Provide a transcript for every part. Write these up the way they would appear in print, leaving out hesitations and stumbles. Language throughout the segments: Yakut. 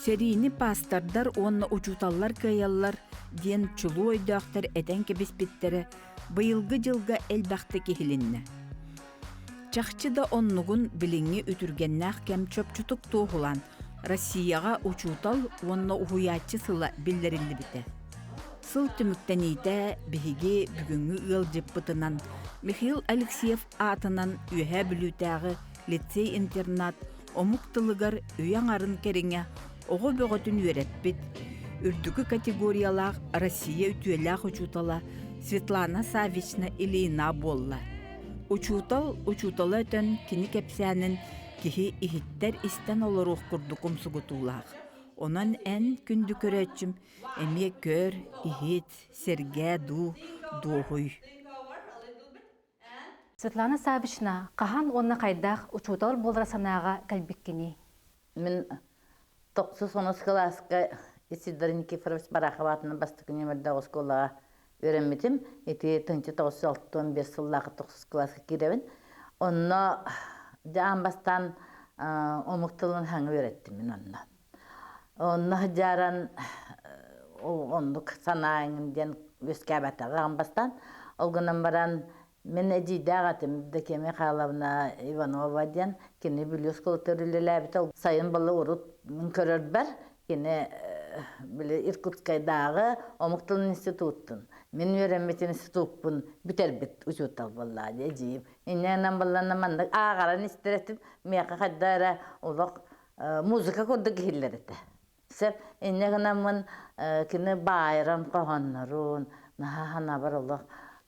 Сэриини паастардар уонна учууталлар кыайаллар диэн чулуу өйдөөхтөр этэн кэбиспиттэрэ быйылгы дьылга элбэхтик иһилиннэ. Чахчы да оннугун билиҥҥи үтүргэннээх кэм чопчутук туоһулаан Россияҕа учуутал уонна уһуйааччы сыла биллэриллибитэ. Сыл түмүктэниитэ биһиги бүгүҥҥү ыалдьыппытынан Михаил Алексеев аатынан Үөһээ Бүлүүтээҕи лицей-интернат омук тылыгар үйэ аҥарын кэриҥэ оҕо бөҕөтүн үөрэппит, үрдүкү категориялаах Россия үтүөлээх учуутала Светлана Саввична Ильина буолла. Учуутал учуутала өтөн кини кэпсээнин киһи иһиттэр истэн олоруох курдук умсугутуулаах. Онон эн, күндү көрөөччүм, эмиэ көр, иһит, сэргээ дуу, дуоһуй. Светлана Саввична, хаһан уонна хайдах учуутал буолар санааҕа кэлбиккиний? Мин тохсус онус кылааска Исидор Никифорович Барахов аатынан бастакы нүөмэрдээх оскуолаҕа үөрэммитим. Ити тыһыынча 965 сыллаах тохсус кылааска киирэбин. Онно дьэ аан бастаан омук тылын хаҥа үөрэттим мин онно. Онно сыдьааран оннук санаа эҥин диэн үөскээбэтэҕэ аан бастаан. Ол гынан баран мин эдьиийдээх этим Евдокия Михайловна Иванова диэн кини Бүлүү оскуолатыгар үлэлээбитэ. Сайын была урут мин көрөрбөр кини били Иркутскайдааҕы омук тылын институттун мин үөрэммит институппун бүтэрбит учуутал буоллаа дии эдьиийим. Инньэ баллана маннык ааҕаран истэр этим. Миэхэ хайда эрэ олох музыка курдук иһиллэр этэ. Сөп инньэ гынаммын кини баайран хоһооннорун наһаа санаабар олох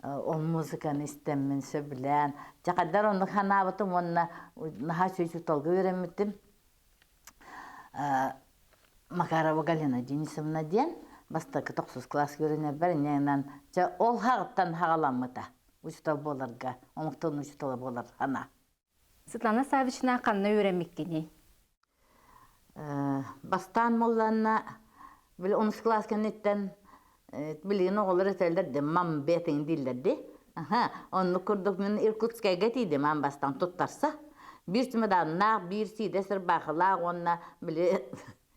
ол музыканы истэммин сөбүлээн дьэ хайдар оннук санаабытым уонна наһаа үчүгэй учууталга үөрэммитим Макарова Галина Денисовна диэн бастакы тохсус кылааска үөрэнэрбэр инньэ гынан дьэ ол хаҕыттан хаҕаламмыта учуутал буоларга омук тылын учуутала буолар санаа. Светлана Саввична ханна үөрэммиккиний? Бастаан буоллаҕына били онус кылаас кэнниттэн билигин оҕолор этэллэр де мамбетиҥ дииллэр дии. Оннук курдук мин Иркутскайга тиийдим аан бастаан туттарса. Биир чемоданнаах, биир сиидэс ырбаахылаах уонна били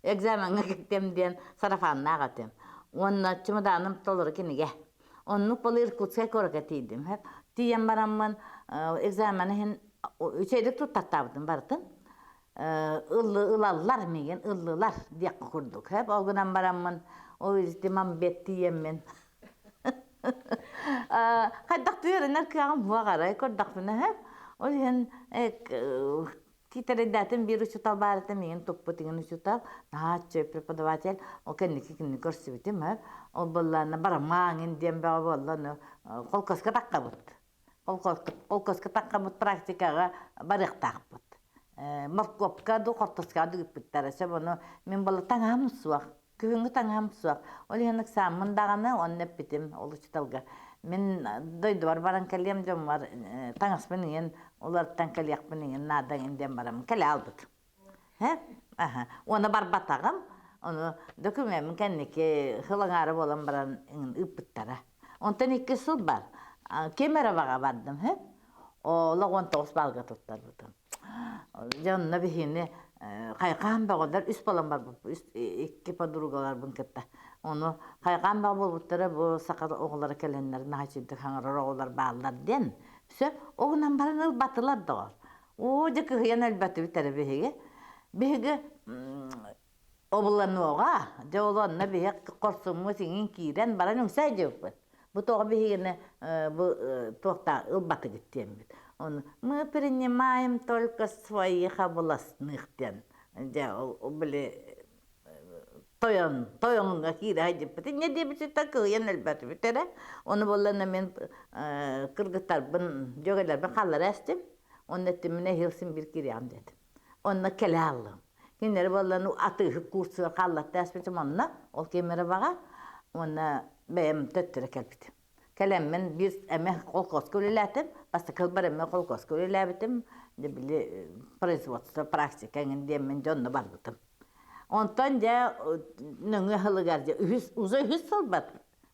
экзамеҥҥа киттем диэн сарафаннаах этим. Уонна чемоданым толору кинигэ. Оннук буола Иркутскай куоракка тиийдим. Тиийэн бараммын экзамен иһин үчүгэйдик туттартаабытым барытын. Ылаллар миигин, ыллылар диэххэ курдук. Ол гынан бараммын, ол ити мамбет тиийэммин хайдах үөрэнэр кыаҕым суох арай көрдөхпүнэ ол иһин Китэрэйдээтим биир учуутал баар этэ миигин туппут игин учуутал наһаа үчүгэй преподаватель ол кэнники кинини көрсүбүтүм ол буоллаана барамааҥ диэн бөҕө буолла ону холкуоска таххабыт холкуоска таххабыт практикаҕа барыахтаахпыт моркуопка дуу хортуоскаҕа дуу ыыппыттара сөп ону мин буолла таҥаһым суох Күһүҥҥү таҥаһым суох. Ол иһин ыксааммын даҕаны онно эппитим ол учууталга. Мин дойдубар баран кэлиэм дьоммор таҥаспын иҥин уларыттан кэлиэхпин иҥин наада иҥин диэн бараммын кэлэ албытым. Һэ? Аха. Уонна барбатаҕым. Ону докумеммын кэнники сыл аҥаара буолан баран иҥин ыыппыттара. Онтон икки сыл бар. Ким эрэ баҕа бардым. Һэ? Олох 19 балга туттарбытым. Дьэ онно биһини хайҕаан бөҕөлөр үс буолан барбыппыт үс икки подругаларбын кытта. Ону хайҕаан бөҕө буолбуттара бу саха оҕолоро кэлэннэр наһаа үчүгдүк хаҥарар оҕолор бааллар диэн. Сөп ол гынан баран ылбатылар доҕор. Оо дьэ кыһыйан өлбөтүбүт эрэ биһиги. Биһиги Обулануоҕа, дьэ ол онно биһи хорсуммут иҥин киирэн баран үҥсэ дьыппыт. Бу тоҕо биһигини бу туохтаа ылбатыгыт диэммит. Ону мы принимаем только своих областных диэн. Дьэ ол били тойон тойоҥҥо киирэ сылдьыппыт. Инньэ диэбититтэн кыһыйан өлбөтүбүт эрэ. Ону буоллаҕына мин кыргыттарбын, дьүөгэлэрбин хааллара эстим. Онно эттим мин эһиил син биир киириэҕим диэтим. Онно кэлэ аллым. Кинилэри буоллан атыыһыт курсугар хаалларта ааспытым онно, ол Кемеровоҕа уонна бэйэм төттөрү кэлбитим. Кэлэммин биир эмэ холкуоска үлэлээтим, бастакы сылбар эмэ холкуоска үлэлээбитим, дьэ били производство, практика эҥин диэммин дьэ онно барбытым. Онтон дьэ нөҥүө сылыгар дьэ үһүс, уже үһүс сылбар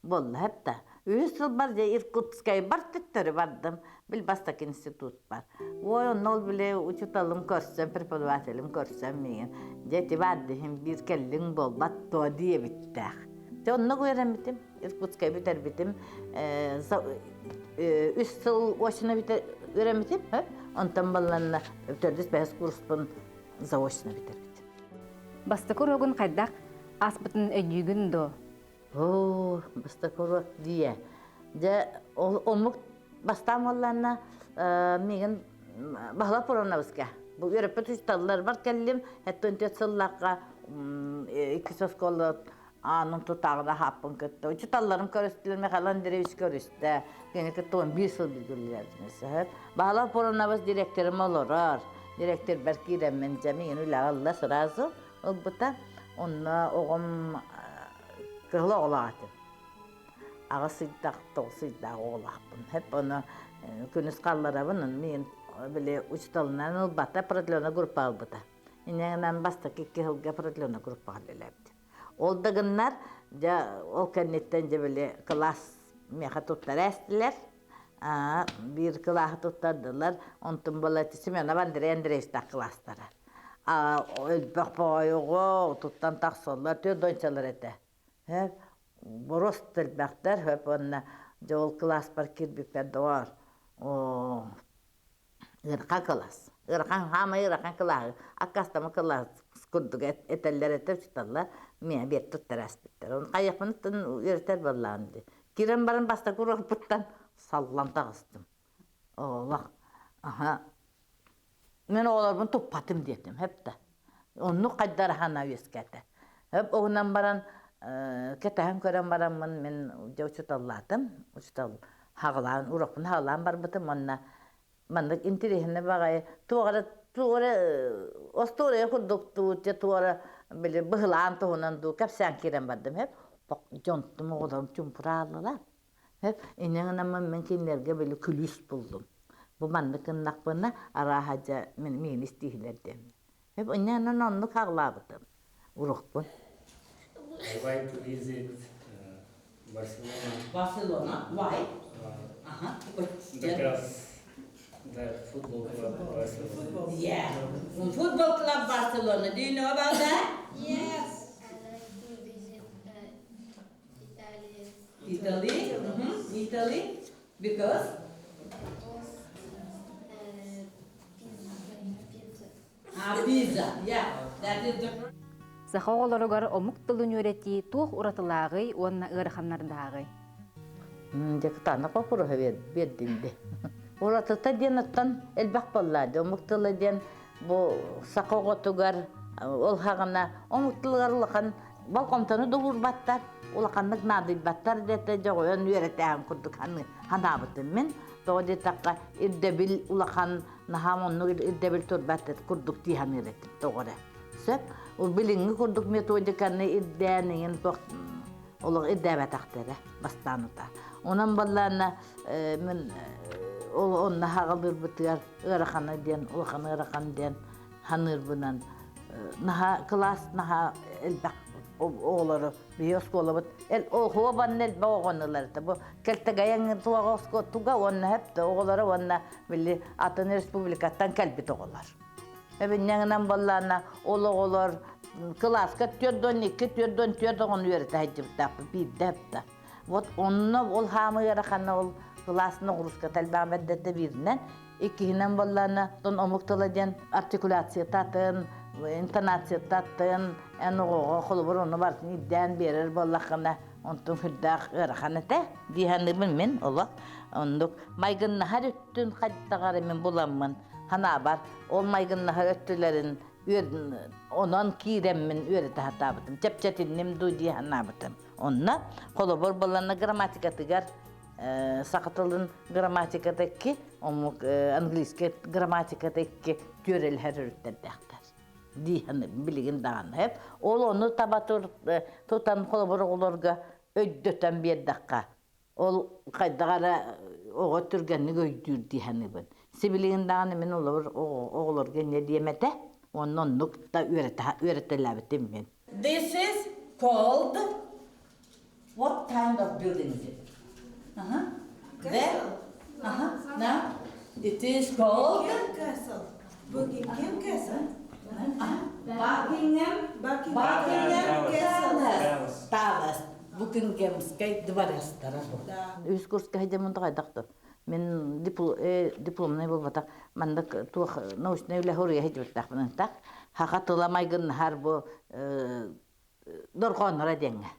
буолла да. Үһүс сылбар дьэ Иркутскайбар төттөрү бардым. Бил бастакы институтпар. Ой, онно ол били учууталым көрсөн, преподавателим көрсөн миигин. Дьэ, ити баар диһим биир кэллиҥ буолбат дуо диэбиттээх. Дьэ, онно үөрэммитим. Иркутскай бүтэрбитим. Үс сыл очно үөрэммитим. Онтон балланна төрдүс бэһис курспун заочно бүтэрбитим. Бастакы уруогун хайдах ааспытын өйдүүгүн дуо? Оо, бастакы уруок дии. Дьэ, омук бастаан буоллаанна миигин Баһылай Пуроновска бу үөрэппит учууталларбар кэллим. 74 сыллаахха иккис оскуола аанын тутааҕына хааппын кытта. Учууталларым көрүстүлэр, Михаил Андреевич көрүстэ. Кини кытта 11 сыл билгэллэрдим. Баһылай Пуронович директорым олорор. Директорбар киирэммин, дьэ, миигин үлэҕэ ылла сразу ылбыта. Онно оҕом кыһыл оҕолоох этим. Аҕыс ыйдаах, тоҕус ыйдаах оҕолоохпун. Хэп ону күнүс хаалларабын, мин били учууталынан ылбата, продленная группа ылбыта. Инньэ бастакы икки сылга продленная группаҕа үлэлээбитим. Ол да гыннар, дьэ, ол кэнниттэн дьэ били кылаас миэхэ туттара эстилэр. Биир кылааһы туттардылар. Онтун была Семенов Андрей Андреевичтаах кылаастара. Элбэх баҕайы туттан тахсаллар, түөрт дончалар этэ. Боруос элбэхтэр, хөп уонна дьэ ол кылааспар киирбиппэр доҕоор, ыарахан кылаас. Ыарахан, хаамай ыарахан кылааһы, аккаастама кылаас курдук этэллэр этэ учууталлар, миэ биэр туттара аспыттар. Оны хайыахпыныттан үөрэтэр буоллаҕым дии. Киирэн баран бастакы уруокпуттан саллан таҕыстым. Олох, аха, Мин оҕолорбун туппатым диэтим, хөп да. Оннук хайдара санаа үөскээтэ. Хөп оҕунан баран кэтэһэн көрөн бараммын мин дьэ учууталлаатым. Учуутал хаҕылаан, урокпун хаҕылаан барбытым уонна маннык интэриэһинэй баҕайы туох эрэ туох эрэ остуоруйа курдук дуу, дьэ туох эрэ били быһылаан туһунан дуу кэпсээн киирэн бардым. Хөп дьонтум оҕолорум чумпурааллылар. Хөп инньэ гынаммын мин кинилэргэ били күлүүс буллум. Бу маннык гыннахпына арааһа дьэ мин миигин истииһилэр диэммин. Хөп инньэ гынан оннук хаҕылаабытым урукпун. I like to visit Barcelona. Barcelona? Why? Because the football club Barcelona. Yeah. Football club Barcelona. Do you know about that? Yes. I like to visit Italy. Italy? Italy? Because? Because pizza. Ah, pizza. Yeah, that is the Саха оҕолоругар омук тылын үөрэтии туох уратылааҕый уонна ыараханнардааҕый? Дьэ кытаанах боппуруоһа биэрдин дии. Уратыта диэн оттон элбэх буолла дии. Омук тыла диэн бу саха оҕотугар ол хаҕына омук тылыгар улахан болҕомтону да уурбаттар, улаханнык наадыйбаттар диэтэ дьоҕойон үөрэтээһин курдук санаабытым мин. Тоҕо диэтэххэ ирдэбил улахан наһаа оннук ирдэбил турбат курдук дии саныыр этим тоҕо эрэ. Сөп. Билиҥҥи курдук методиканы ирдээн иҥин туох олох ирдээбэтэхтэрэ бастаан утаа. Онон баллаана мин ол онно хаҕалыырбытыгар ыарахана диэн улахан ыарахан диэн саныырбынан наһаа кылаас наһаа элбэх оҕолору биһи оскуолабыт оһуо банна элбэх оҕону ылар этэ бу кэлтэгэйэҥ туоҕа туга уонна хэп оҕолоро уонна били атын республикаттан кэлбит оҕолор эбинньэҥинэн буоллаана ол оҕолор кылааска 42 44 оҕону үөрэтэ сылдьыбыттаахпыт биирдэ эптэ вот онно ол хаамыы ыарахана ол кылаас ноҕурууската элбэҕин бэрдэрдэ бииринэн иккиһинэн буоллаана тон омук тыла диэн артикуляцията атын интонацията атын эн оҕоҕо холобур ону барытын ирдээн биэрэр буоллаххына онтун сүрдээх ыарахан этэ дии саныыбын мин олох оннук майгыннаһар өттүн хайдаҕар мин буламмын санаабар ол майгыннаһар өттүлэрин онон киирэммин үөрэтэ сатаабытым чэпчэтинним дуу дии санаабытым онно холобур балана грамматикатыгар саха тылын грамматиката икки омук английский грамматиката икки түөрэлэһэр өрүттэрдээхтэр дии саныыбын билигин даҕаны ол ону таба тутан холобур оҕолорго өйдөтөн биэрдэххэ ол хайдах эрэ оҕо түргэнник өйдүүр дии саныыбын. Сибилигин даҕаны мин олорор оҕолорго инньэ диэм этэ. Уонна оннук да үөрэтэлээбитим мин. This is called what kind of building is it? Uh-huh. There. Uh-huh. Now, it is called Castle. Buckingham Castle. Buckingham Buckingham Buckingham Castle. Palace. Palace. Buckinghamскай дворецтара бу. Үс курска сылдьаммын тоҕойдохтор. Мин дипломнай буолбатах маннык туох научнай үлэ суруйа сылдьыбыттаахпын ынтах. Саха тыла майгыннаһар бу дорҕоонноро диэҥҥэ.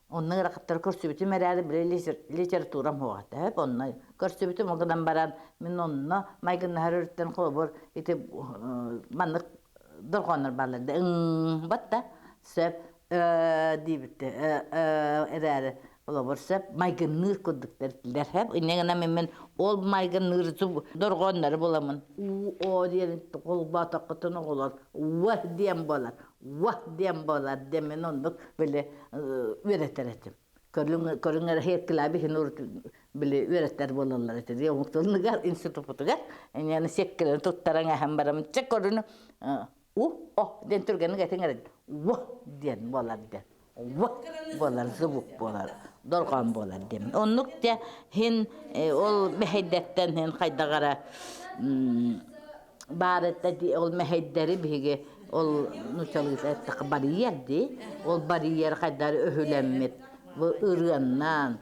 Онно ыарахаттары көрсүбүтүм эрээри били литературам суоҕа этэ. Онно көрсүбүтүм ол гынан баран мин онно майгыннаһар өрүттэн холобур ити маннык дорҕооннор бааллар да ың батта сөп диэбиттэ эрээри холобур сөп майгынныыр курдуктар этилэр хэп инньэ гынан мин ол майгынныыр дорҕооннору буламын у о диэн холбоотоххутун оҕолор уа диэн буолар уа диэн буолар диэн мин оннук били үөрэтэр этим көрүҥ көрүҥ эрэ һиэккилээби иһин урут били үөрэттэр буолаллар этэ дии омуктулугар институппутугар иньэни сиэккилэри туттаран аһан барам чэ көрүнү у о диэн түргэнник этиҥ эрэ уо диэн буолар диэн уо буолар звук буолар дорҕоон буолар диэн оннук те хин ол мэһэйдэттэн хин хайдах эрэ баар этэ ол мэһэйдэри биһиги ол нууччалыыта эттэххэ барьер дии ол барьер хайдах өһүлэммит бу ырыаннан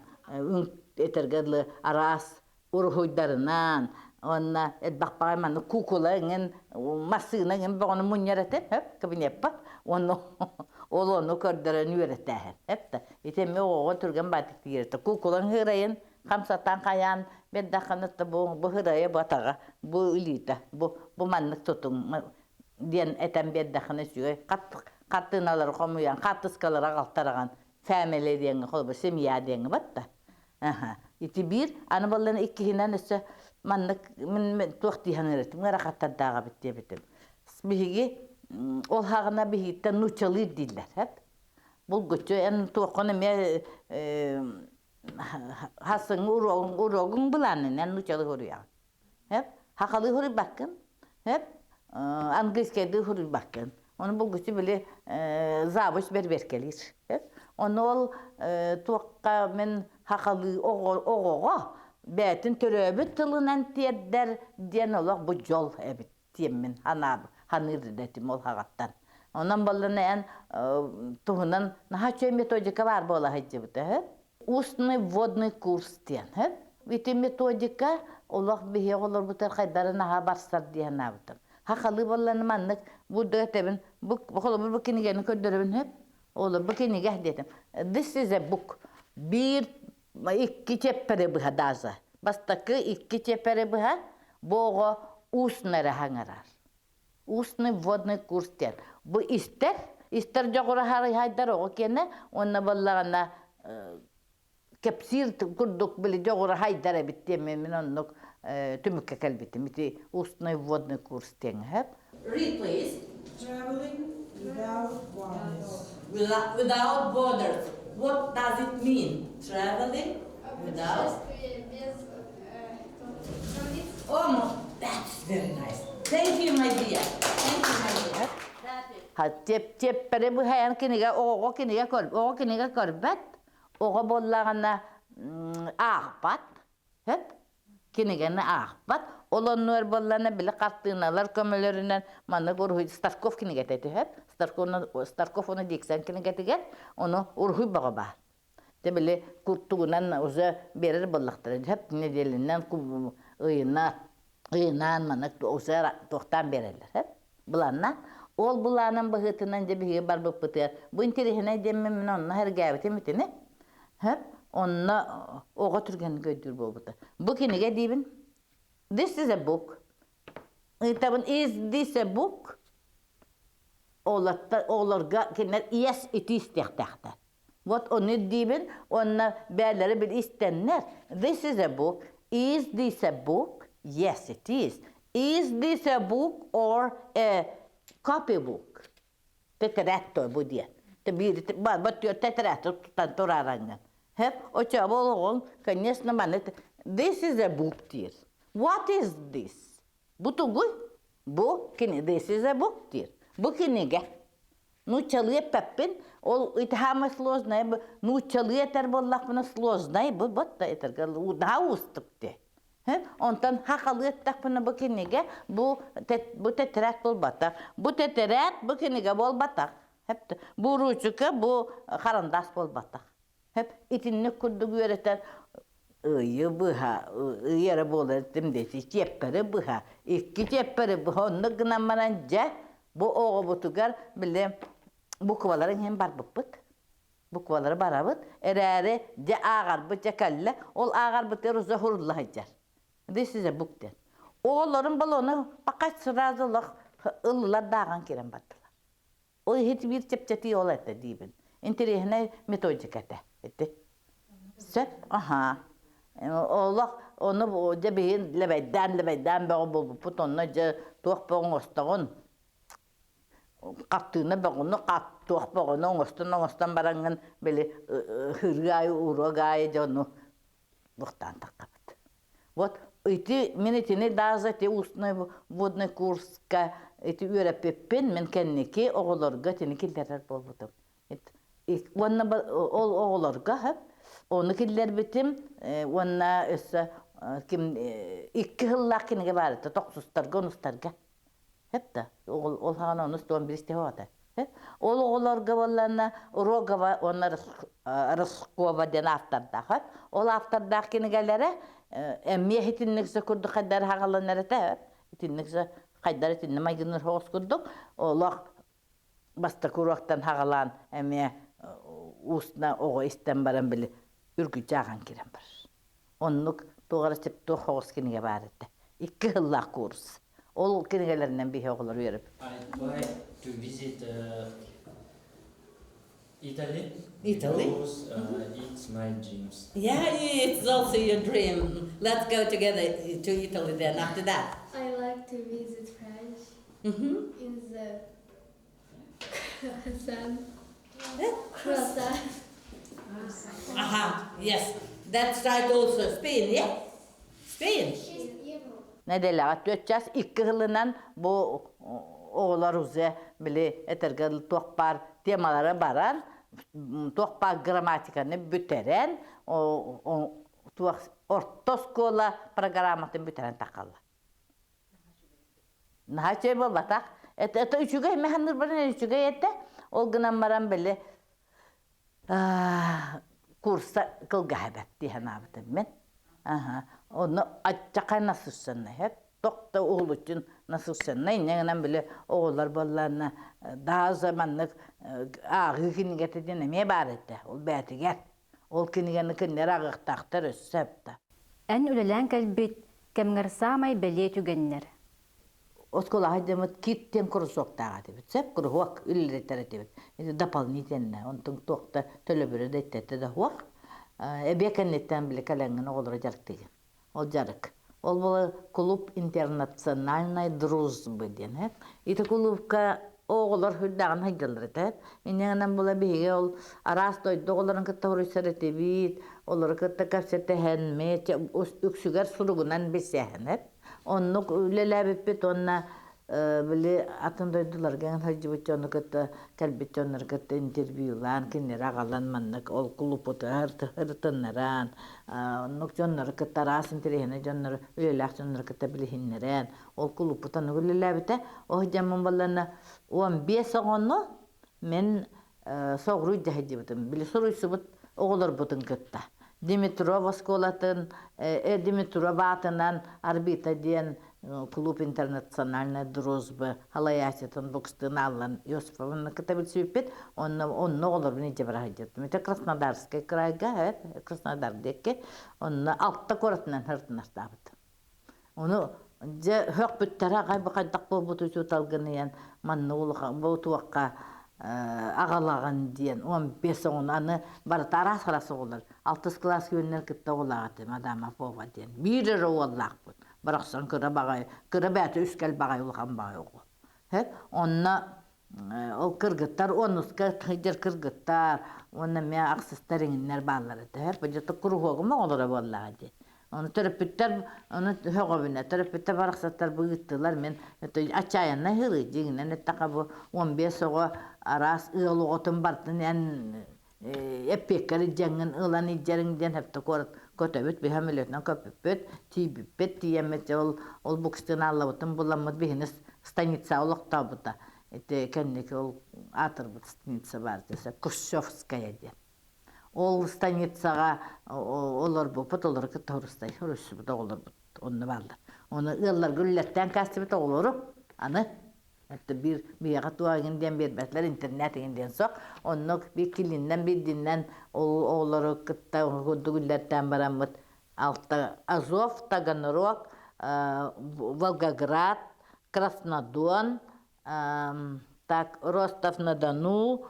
этэргэ дылы араас уруһуйдарынан уонна элбэх баҕай маннык куукула эҥин массыына эҥин бөҕөнү мунньар этим хөп кабинеппар уонна ол ону көрдөрөн үөрэтээһин эп да ити эмиэ оҕоҕо түргэн баатык тиийэртэ куукулаҥ һыырайын хамсатан хайаан биэрдэххинэ бу бу һырайа бу атаҕа бу илиитэ бу бу маннык тутуҥ диэн этэн биэрдэххинэ үчүгэй хартыыналары хомуйан хаартыскалары аҕалтараҕын family диэҥҥэ холобур семья диэҥҥэ батта аха ити биир аны буоллан иккиһинэн өссө маннык мин туох дии саныыр этим ыарахаттардааҕа эбит диэбитим биһиги ол хаҕына биһигиттэн нууччалыыр дииллэр эп булгуччу эн туоххун эмиэ хасыҥ уруогуҥ уруогуҥ былаанынан нууччалыы суруйаҕын Эп хахалыы суруйбаккын эп английскайдыы суруйбаккын ону булгуччу били завуч бэрбиэркэлиир эп ону ол туохха мин хахалыы оҕоҕо бэйэтин төрөөбүт тылынан тиэрдэр диэн олох бу дьол эбит диэммин саныыр этим ол хаҕаттан. Онон буоллана эн туһунан наһаа үчүгэй методика баар буола сылдьыбыта. Устный вводный курс диэн. Ити методика олох биһиги оҕолорбутугар хайдары наһаа барсар дии санаабытым. Хахалыы буоллана маннык бу да этэбин бу холобур бу кинигэни көрдөрөбүн хөп. Олор бу кинигэ диэтим. This is a book. Биир икки чиэппэри быһа даже. Бастакы икки чиэппэри быһа бу оҕо устно эрэ хаҥарар. Устный вводный курс диэн. Бу истэр, истэр дьоҕураһарыйдар оҕо киэнэ уонна буоллаҕына кэпсиир курдук били дьоҕураһайдар эбит диэн мин оннук түмүккэ кэлбитим. Ити устный вводный курс диэн сөп. Read, please. Traveling without borders. Without borders. What does it mean? Traveling without... Oh, that's very nice. Thank you, my dear. Thank you, my dear. Тиэппэри быһайан кинигэ оҕоҕо кинигэ оҕо кинигэ көрбөт, оҕо буоллаҕына аахпат, сөп кинигэни аахпат. Ол оннугар буоллаҕына били хартыыналар көмөлөрүнэн маннык уруһуй Старков кинигэтэ түһэр. Старков уонна Диксон кинигэтигэр ону уруһуй бөҕө баар. Дьэ били куртугунан уже биэрэр буоллахтара сөп нэдиэлэнэн ыйына ыйынаан маннык уже туохтаан биэрэллэр сөп былааннаан ол былаанын быһыытынан дьэ биһиги барбыппытыгар бу интэриэһинэй диэммин мин онно сэргээбитим итини сөп онно оҕо түргэнник өйдүүр буолбута бу кинигэ диибин this is a book ыйтабын is this a book оҕолорго кинилэр yes it is диэхтээхтэр Вот ону ирдиибин уонна бээлэрэ били истэннэр This is a book. Is this a book? Yes, it is. Is this a book or a copybook? Тетрадь той бу диэн. Биир тетрадь тутан тураараҥҥын. Хэп, оччоҕо олоҕуҥ, конечно, маны This is a book диир. What is this? Бу тугуй? Бу кини this is a book диир. Бу кинигэ. Нууччалыы эппэппин. Ол ити самое сложное бу нууччалыы этэр буоллахпына сложнай бу бот этэргэ наһаа уустук дии. Онтон хахалыы эттэхпинэ бу кинигэ бу бу тетрадь буолбатах. Бу тетрадь бу кинигэ буолбатах. Бу ручка бу харандаас буолбатах. Итинник курдук үөрэтэн ыйы быһа, ый эрэ буолар этим диэти, чиэппэри быһа, икки чиэппэри быһа оннук гынан баран дьэ бу оҕобутугар били букваларын иһин барбыппыт. Буквалары барабыт. Эрээри дьэ ааҕарбыт дьэ кэллэ. Ол ааҕарбытыгар уже хурулла сылдьар. This is a book диэн. Оҕолорум балону пока сразу лох ыллылар да ааҕан киирэн бардылар. Ол иһит биир чэпчэтии ол этэ диибин. Интэриэһинэй методика этэ. Ити. Сөп? Аха. Олох ону дьэ биһин лэбэйдээн лэбэйдээн бөҕө буолбуппут онно дьэ туох бөҕө оҥостоҕун хартыына бөҕөнү хат туох бөҕөнү оҥостон оҥостон бараҥҥын били ырыа аайы уруок аайы дьэ ону лухтаан таххабыт. Вот ити мин итини даже ити устной вводный курска ити үөрэппиппин мин кэнники оҕолорго итини киллэрэр буолбутум. Уонна ол оҕолорго ону киллэрбитим уонна өссө ким икки сыллаах кинигэ баар этэ тохсустарга онустарга Хэп да, ол ол хаҕана онус туон биристэ оҕото. Ол оҕолорго буолланна Рогова уонна Рыскова диэн автордаах. Ол автордаах кинигэлэрэ эмиэ итинник се курдук хайдар хагаланар этэ. Итинник се хайдар итинне майгынныр хоҕус курдук олох бастакы уруоктан хагалаан эмиэ устна оҕо истэн баран били үргүччү ааҕан киирэн барар. Оннук туох эрэ сөптөөх соҕус кинигэ баар этэ. Икки сыллаах курс. Ол кинигэлэринэн биһи оҕолор үөрэппит. I'd like to visit Italy. Italy? Because it's my dreams. Yeah, it's also your dream. Let's go together to Italy then after that. I like to visit French in the croissant. Croissant. Aha, yes. That's right also. Spain, yeah? Spain. Нэдиэлэҕэ түөрт час икки сылынан бу оҕолор уже били этэргэ туох баар темалары баран туох баар грамматиканы бүтэрэн туох орто оскуола программатын бүтэрэн тахаллар. Наһаа үчүгэй буолбатах. Это, это үчүгэй механизмнарбарын үчүгэй этэ. Ол гынан баран били курса кылгаһа бэрт дии санаабытым мин. Аха. Онно аччакай насыщенный хэп. Тохто уһулуччун насыщенный инньэ гынан били оҕолор буоллаанна даже маннык ааҕыы кинигэтэ диэн эмиэ баар этэ. Ол бээтигэр. Ол кинигэни кинилэр ааҕыахтаахтар өссө эптэ. Эн үлэлээн кэлбит кэмҥэр саамай бэлиэ түгэннэр. Оскуолаҕа дьоммут кит диэн курусуоктаах этибит. Сөп куруһуок үлэлэтэр этибит. Это дополнительно. Онтон туох да төлөбүрэ да иттэтэ да суох. Эбиэ кэнниттэн били кэлэҥҥин оҕолору дьарыктыыгын. Ол дьарык. Ол була клуб интернациональной дружбы диэн. Ити клубка оҕолор сүрдээҕин сылдьаллар этэ. Инньэ була биһиги ол араас дойду оҕолорун кытта суруйсар этибит, олору кытта кэпсэтэһэн, үксүгэр суругунан билсээһинэр. Оннук үлэлээбиппит уонна били атын дойдуларга сылдьыбыт дьону кытта кэлбит дьоннору кытта интервьюлаан кинилэри аҕалан маннык ол кулуппутугар ырытыннаран оннук дьоннору кытта араас интэриэһинэй дьоннору үлэлээх дьоннору кытта билиһиннэрэн ол кулуппут оннук үлэлээбитэ ол дьоммун баллана 15 оҕону мин соҕуруу илдьэ сылдьыбытым били суруйсубут оҕолорбутун кытта Димитров оскуолатын Димитров аатынан Орбита диэн клуб интернациональной дружбы халайааччытын букстын ааллан Иосифовна кытта билсибиппит онно онно оҕолорбун илдьэ бара сылдьыбытым это Краснодарскай крайга Краснодар диэки онно алта куоратынан сырытыннартаабыт Ону дьэ һөхпүттэрэ аҕай бу хайдах буолбут учууталгыныйан манна улахан бу туохха аҕалаҕын диэн 15 оҕону аны барыта араас араас оҕолор алтыс кылаас күөннэр кытта оҕолоох этим Адама Попова диэн биир эрэ уоллаахпыт барахсан кыра баҕайы кыра бэйэтэ үскэл баҕайы улахан баҕайы оҕо онно ол кыргыттар онуска сылдьар кыргыттар уонна эмиэ ахсыстар иҥиннэр бааллар этэ бу дьэ куруһуогум оҕолоро буоллаҕа дии. Ону төрөппүттэр ону һөҕөбүнэ төрөппүттэр барахсаттар бу ыыттылар мин отчаянно ыһырыы дьиҥинэн эттэххэ бу 15 оҕо араас ыал оҕотун бартын эн эппиэккэр илдьэҥҥин ылан илдьэриҥ диэн хэптэ куорат көтөбүт биһэ мүлөтүнэн көппүппүт тиийбиппит тиийэммит ол ол букстын аллабытын буламмыт биһини станица олохтообута ити кэнники ол аатырбыт станица баар десе Кущевская диэн ол станицаҕа олорбуппут олору кытта хурустай хоруссубут оҕолорбут онно бааллар ону ыалларга үллэртээн каастыбыт оҕолору аны Это биир биһиэхэ туох игин диэн биэрбэтилэр, интернет игин диэн суох. Онно биир килиннэн биирдинэн ол оҕолору кытта курдук үллэртээн бараммыт алта Азов, Таганрог, Волгоград, Краснодон, так Ростов-на-Дону,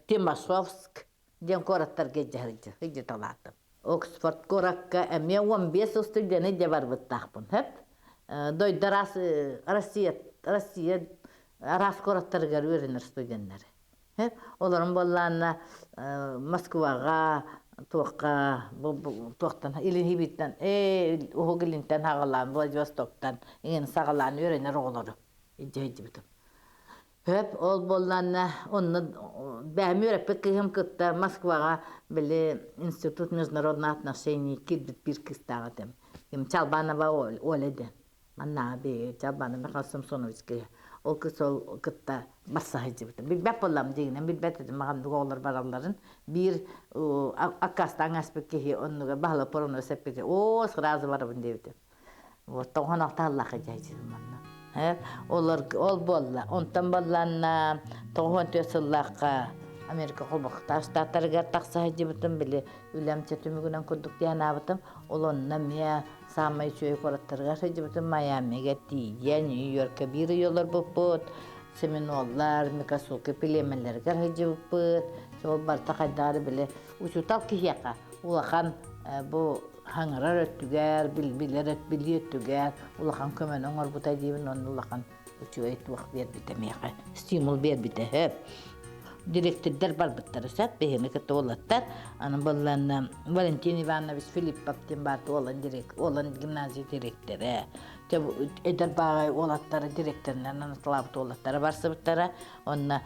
Тимашевск диэн куораттарга илдьэ сылдьыталаатым. Оксфорд куоракка эмиэ 15 устудьуону илдьэ барбыттаахпын. Сөп. Дойду араас Россия Россия араас куораттарыгар үөрэнэр студеннары. Сөп. Олорун буоллаанна Москваҕа туохха туохтан Илин ээ Уһук Илинтэн саҕалаан Владивостоктан иҥин саҕалаан үөрэнэр оҕолору илдьэ сылдьыбытым. Хөп, ол буоллаанна онно бэйэм үөрэппит кыыһым кытта Москваҕа били Институт международных отношений киирбит биир кыыстаах этим. Ким Чалбанова Оля диэн. Маннааҕы биһиги Чалбанов Михаил Самсонович кыыһа. Ол кыыс ол кытта барса сылдьыбытым. Билбэт буоллам дьиҥинэн билбэт этим маҕаннык оҕолор баралларын. Биир аккаастаан ааспыт киһи оннуга баһылык Поронос эппитэ. Оо, сразу барабын диэбитим. Вот тоҕон алта дьайдьыгым манна. Олор ол буолла. Онтон боллаанна 94 сыллаахха Америка Холбоһуктаах Штаттарыгар тахса сылдьыбытым, били үлэм түмүгүнэн курдук диэн аабытым. Ол онно эмиэ саамай үчүгэй куораттарыгар сылдьыбытым. Майамига тиийэн, Нью-Йорка биир ый олорбуппут. Семиноллар, Микасуки племеллэригэр сылдьыбыппыт. Ол барыта хайдах били учуутал киһиэхэ улахан бу хаҥырар өттүгэр, билэр билии өттүгэр улахан көмөнү оҥорбута диибин уонна улахан үчүгэй туох биэрбитэ миэхэ стимул биэрбитэ сөп. Директордар барбыттара сөп, биһини кытта уолаттар. Аны быллан Валентин Иванович Филиппов диэн баар уолан директ, уолан гимназия директора. Эдэр бааҕай уолаттара директорынан анатылаабыт уолаттара барсыбыттара. Онно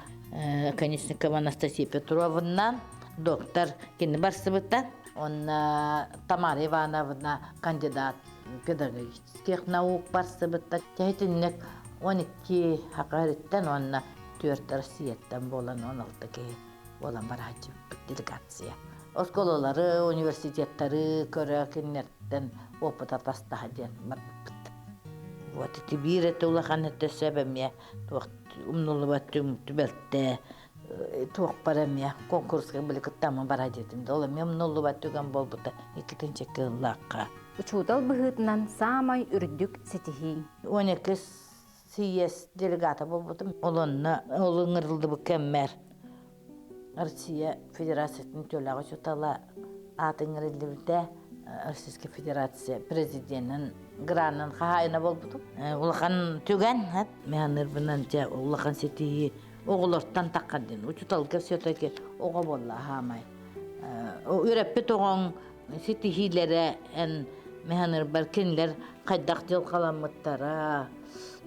Конечникова Анастасия Петровна, доктор кини барсыбыта. Онно Тамара Ивановна кандидат педагогических наук барсыбыта. Тэһитинник 12 хакариттан уонна 4 Россияттан буолан 16 киһи буолан барааччыбыт делегация. Оскуолалары, университеттары көрө кинилэртэн опыт атастаһа диэн барбыппыт. Вот ити биир этэ улахан этэ сөп эмиэ туох умнуллубат түбэлтэ туохпар эмиэ конкурска били кыттаммын бара диэтим да ол эмиэ умнуллубат түгэн буолбута иккитинчи кыыллаахха. Учуутал быһыытынан саамай үрдүк ситиһииҥ? 12 съезд делегата буолбутум. Ол онно ол ыҥырыллыбыт кэммэр Россия Федерациятын төлөҕө учуутала аат ыҥырыллыбыта Российская Федерация президенин гранын хаһаайына буолбутум. Улахан түгэн, механырбынан дьэ улахан ситиһии оҕолортон таххар диэн учууталга все-таки оҕо буолла хаамай. Үөрэппит оҕоҥ ситиһиилэрэ эн механырбар кинилэр хайдах дьылҕаламмыттара,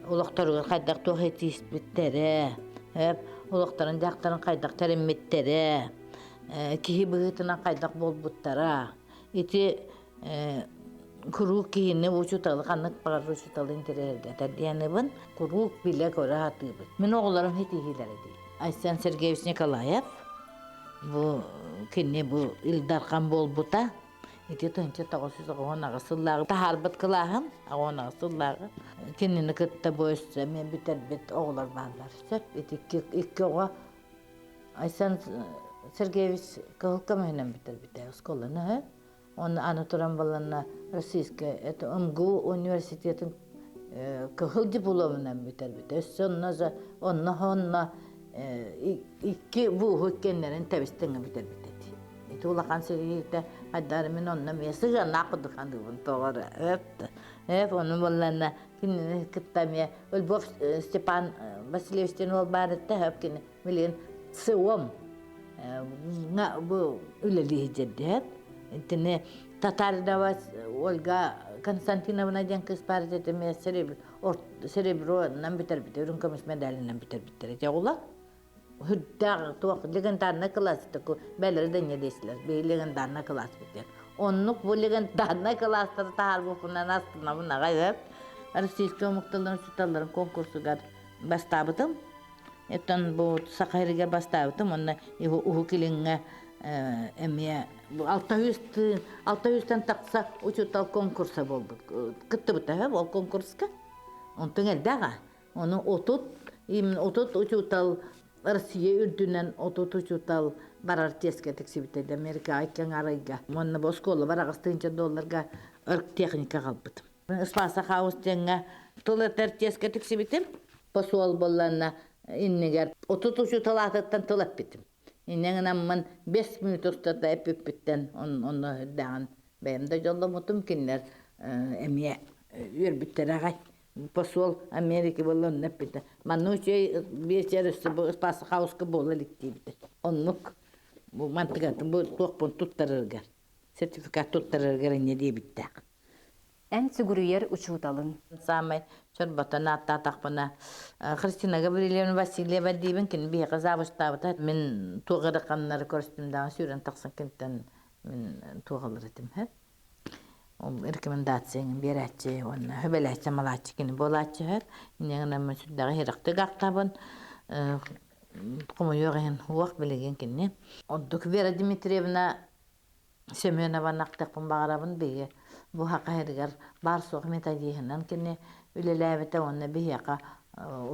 олохторугар хайдах туох этиспиттэрэ, олохторун дьахтарын хайдах тэриммиттэрэ, киһи быһыытынан хайдах буолбуттара. Ити куруук киһини учууталы ханнык баҕарар учууталы интэриэһиргэтэр диэнибин куруук билэ-көрө сатыыбын. Мин оҕолорум ситиһиилэрэ дии. Айсен Сергеевич Николаев бу кини бу Ил Дархан буолбута. Ити 1998 сыллааҕы таһаарбыт кылааһым, 98 сыллааҕы. Кинини кытта бу өссө эмиэ бүтэрбит оҕолор бааллар. Сөп, ити икки оҕо Айсен Сергеевич кыһыл көмүһүнэн бүтэрбитэ оскуоланы. Оны аны туран баланна Российская это МГУ университетын кыһыл дипломунан бүтэрбитэ. Өссө онно онно онно икки вуһу иккиэннэрин тэбистиҥэ бүтэрбит эти. Ити улахан сэрийитэ хайдары мин онно эмиэ сыһыаннаах курдук саныыбын тоҕо эрэ. Эп ону буолланна кинини кытта эмиэ Львов Степан Васильевич диэн уол баар этэ, хөп кини билигин ЦИОМ бу үлэлии сылдьар итини Татаринова Ольга Константиновна диэн кыыс баар этэ эмиэ серебронан бүтэрбитэ, үрүҥ көмүс медалынан бүтэрбиттэрэ. Дьэ оҕолор үрдээх туох легендарный класс такой бэлэри да инньэ диэсилэр биһи легендарный класс диэн оннук бу легендарный класстары таһаарбыппынан астынабын аҕай өп российскай омук тылын учууталларын конкурсугар бастаабытым оттон бу саха сиригэр бастаабытым уонна уһук илиҥҥэ эмиэ 600 тан тахса учуутал конкурса буолбут кыттыбыта ол конкурска онтон элбэх Ону 30 именно 30 учуутал Россия үрдүнэн 30 учуутал барар тиэскэ тиксибитэ Америкаҕа икки аҥаар ыйга. Уонна бу оскуола бар 8 долларга техника аҕалбытым. Спаса Хаус диэҥҥэ тыл этэр тиэскэ тиксибитим. Посол буолланна иннигэр 30 учуутал аатыттан тыл эппитим. Инньэ гынаммын 5 мүнүүт устата эппиппиттэн онно үрдээҕин бэйэм да дьолломмутум кинилэр эмиэ үөрбүттэрэ аҕай. Посол Америки буолла онно эппитэ. Манна үчүгэй биэчэр өссө бу Спасхауска буола илик диэбитэ. Оннук бу мантыгатын бу туохпун туттарарыгар сертификат туттарарыгар инньэ диэбиттээх. Эн сүгүрүйэр учууталыҥ. Саамай чорботон ааттаатахпына Христина Гаврильевна Васильева диибин кини биһиэхэ завучтаабыта. Мин туох ыраханнары көрүстүм даҕаны сүүрэн тахсан киниттэн мин туох ылар этим Ол рекомендацияны биэрээччи уонна сүбэлээччи малааччы кини буолааччы үһү. Инньэ гынан мин сүрдээх иһирэхтик ахтабын. Хомойуох иһин уох билигин кини. Ордук Вера Дмитриевна Семенованы ахтыахпын баҕарабын биһиги бу хахаһырыгар баар-суох методиһынан кини үлэлээбитэ уонна биһиэхэ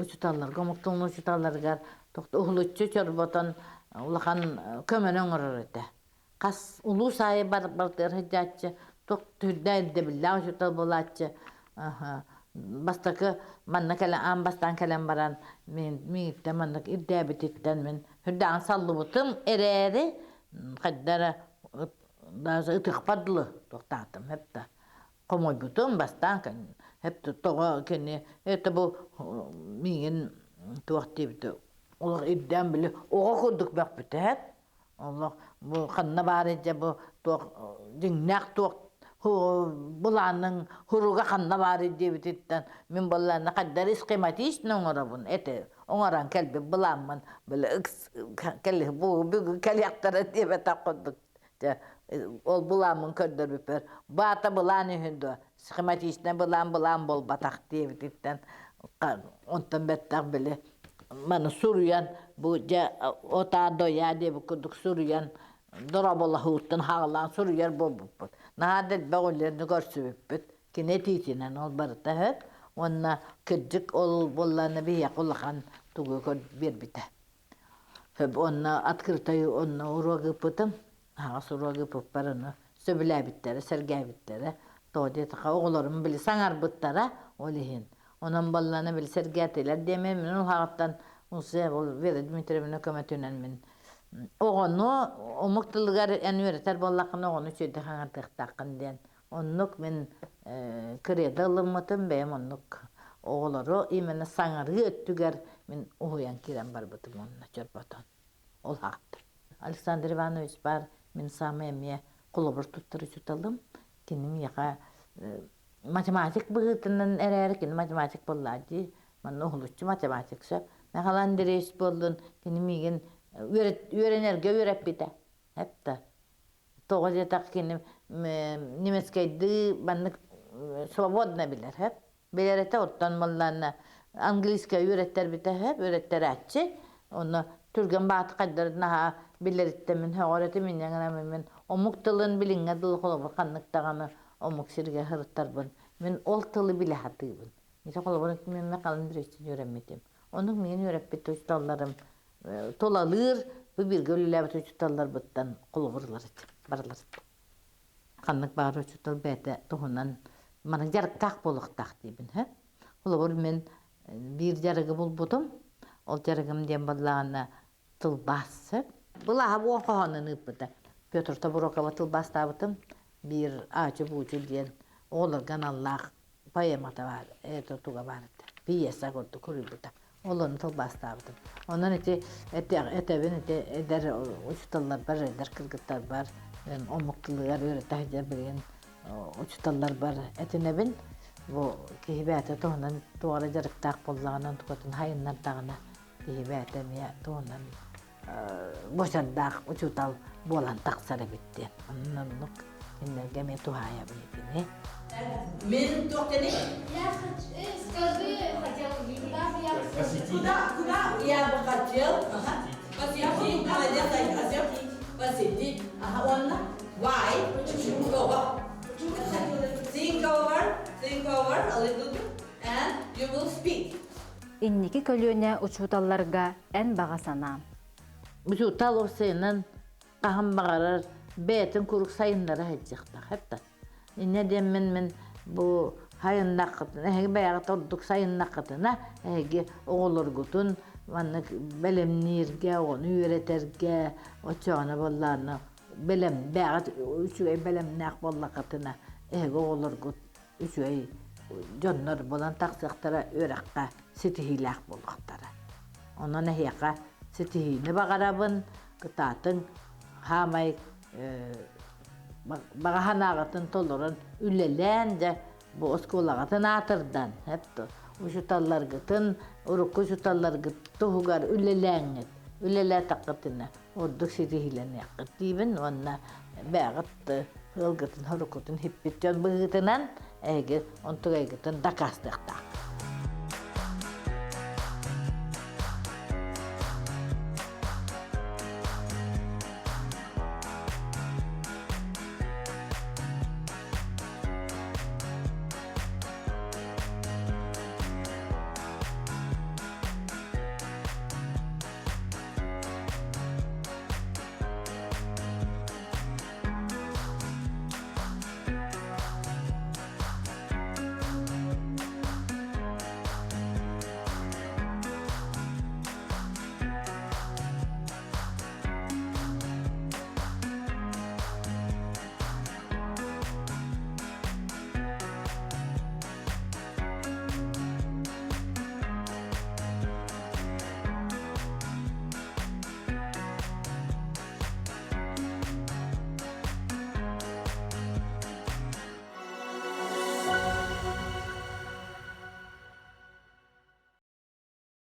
учууталларга омук тылын учууталларыгар уһулуччу чорботон улахан көмөнү оҥорор этэ. Хас улуус аайы бартыгар сылдьааччы, туох түрдээх ирдэбиллээх учуутал буолааччы. Бастакы манна кэлэн аан бастаан кэлэн баран мин миигиттэн маннык ирдээбититтэн мин сүрдээҕин саллыбытым эрээри хайда эрэ даже ытыахпар дылы туохтаатым сөп да хомойбутум бастаан сөп тоҕо кини это бу миигин туох диэбитэ олох ирдээн били оҕо курдук мөхпүтэ Олох бу ханна баар дьэ бу туох дьиҥнээх туох былааның хуруга ханна баар диэбититтэн мин былааны хайдары схематично оҥоробун эти оҥорон кэлбит былааммын били кэли бу бүгүн кэлиэхтэрэ диэбэтэх курдук дьэ ол былааммын көрдөрбүппэр баата былаан үһүн дуо схематичнай былаан былаан буолбатах диэбититтэн онтон бэттэх били маны суруйан бу дьэ отаа дойаа диэбит курдук суруйан дорооболоһууттан хаалаан суруйар буолбуппут. Наһаа да элбэх үлэни көрсүбүппүт. Кини этиитинэн ол барыта сөп. Уонна кырдьык ол буоллаҕына биһиэхэ улахан тугу биэрбитэ. Сөп уонна открытай онно уруок ыыппытым. Аһаҕас уруок ыыппыппар ону сөбүлээбиттэрэ, сэргээбиттэрэ. Тоҕо диэтэххэ оҕолорум били саҥарбыттара ол иһин. Онон баллана били сэргээтилэр диэмэ мин улаҕаттан Усе ол Вера Дмитриевна көмөтүнэн мин оҕону омук тылыгар эн үөрэтэр буоллаххына оҕону үчүгэйдик хаҥатыахтааххын диэн оннук мин кредо ылыммытым бэйэм оннук оҕолору именно саҥарыы өттүгэр мин уһуйан киирэн барбытым уонна чорботон ол ааттар Александр Иванович баар мин саамай эмиэ холобур туттар учууталым кини миэхэ математик быһыытынан эрээри кини математик буоллаа дии манна уһулуччу математик сөп Михаил Андреевич буоллун кини миигин үөрэнэргэ үөрэппитэ эптэ тоҕо диэтэх кини немецкэйдыы маннык свободно билэр хэп билэр этэ оттон буоллаана английскай үөрэттэрбитэ хэп үөрэттэрээччи онно түргэн баат хайдарын наһаа билэриттэн мин сөҕөр этим инньэ гынан мин омук тылын билиҥҥэ дылы холобур ханнык даҕаны омук сиргэ сырыттарбын мин ол тылы билэ сатыыбын ити холобур мин Михаил Андреевичтин үөрэммитим оннук миигин үөрэппит учууталларым тулалыыр бу бииргэ үлэлээбит учууталларбыттан холобур ылар этим барылар ханнык баҕар учуутал бэйэтэ туһунан маны дьарыктаах буолуохтаах диибин һэ холобур мин биир дьарыгы булбутум ол дьарыгым диэн буоллаҕына тылбаас былааһа буон хоһоонун ыыппыта Петр Тобурокова тылбаастаабытым биир аачы-буучу диэн оҕолорго аналлаах поэмата баар это туга баар этэ пьеса курдук суруйбута ол ону тылбаастаабытым онон ити этэбин ити эдэр учууталларбар эдэр кыргыттарбар Омук тылыгар үөрэтэ сылдьар билигин учууталларбар этинэбин. Бу киһи бэйэтэ туһунан туох эрэ дьарыктаах буоллаҕына, онтукатын хайыннардаҕына киһи бэйэтэ эмиэ туһунан буочардаах учуутал буолан тахсар эбит диэн. Онон оннук кинилэргэ эмиэ туһаайабын итини. Мин туох диэний? Я хочу, скажи, хотел увидеть. Куда, куда я бы хотел? Ага. Посетить, молодец, хотел посетить. Ага, он why? Почему? Think over, think over a little bit, and you will speak. Инники көлүөнэ учууталларга эн баҕа санаам. Учуутал уопсайынан хаһан баҕарар бэйэтин куруук сайыннара сылдьыахтаах эбит. Инньэ диэммин мин бу сайыннаххытына, эһиги бэйэҕит ордук сайыннаххытына, эһиги оҕолоргутун маннык бэлэмнииргэ, оҕону үөрэтэргэ, оччоҕуна буоллаҕына бэлэм, бэйэҕит үчүгэй бэлэмнээх буоллаххытына, эһиги оҕолоргут үчүгэй дьоннор буолан тахсыахтара, үөрэххэ ситиһиилээх буолуохтара. Онон эһиэхэ ситиһиини баҕарабын, кытаатыҥ, хаамай баҕа санааҕытын толорон үлэлээн дьэ бу оскуолаҕытын аатырдан учууталларгытын урукку учууталларгыт туһугар үлэлээҥҥит үлэлээтэххитинэ ордук ситиһиилэниэххит диибин уонна бэйэҕит ыалгытын хоруккутун хиппит дьон быһыытынан эһиги онтугайгытын дакаастыахтааххыт.